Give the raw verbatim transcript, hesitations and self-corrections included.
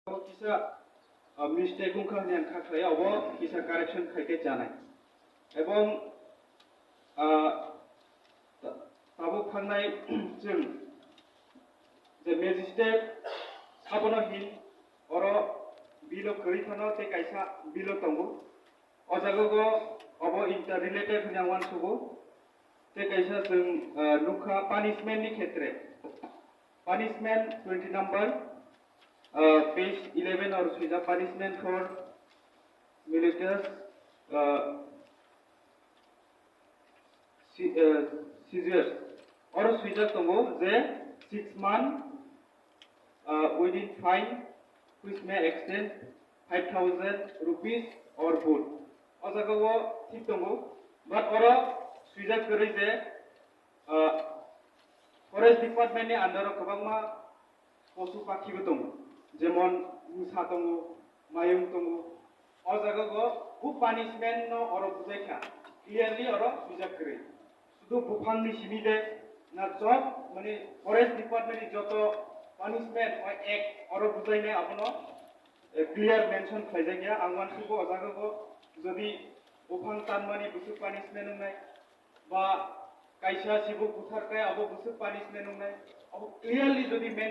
Kisa, ah, mistake wngkha hwnwi ang kha khlai, abo kisa correction khai khe chanai. Ebong, ah, ta-, tabuk thangnai chwng je magistrate sabono hin oro bill o kwrwi phano tei kaisa bill o tongo. O jaga go obo interrelated hwnwi ang uansugo. Tei kaisa chwng, ah, nukha punishment ni khetre. Punishment twenty number, ah, page eleven or swijak punishment for military, ah, si-, ah, seizures. Oro swijak tongo je six month, uh, within fine which may exceed five thousand rupees or both. O jaga o thik tongo, but oro swijak kwrwi je, uh, forest department ni under o kwbangma posu pakhi bo tongo, jemon musa tongo, mayung tongo. O jaga go bo punishment no oro bujai kha, clearly oro swijak kwrwi. Sudu buphang ni simi de na chop, mane forest department ni joto punishment o act oro bujai nai abono, eh, clear mention khlai jak ya. Ang uansugo o jaga go jodi buphang tanmani bwswk punishment wngnai, ba kaisa sibuk buthar khe abo bwswk punishment wngnai, abo clearly jodi mention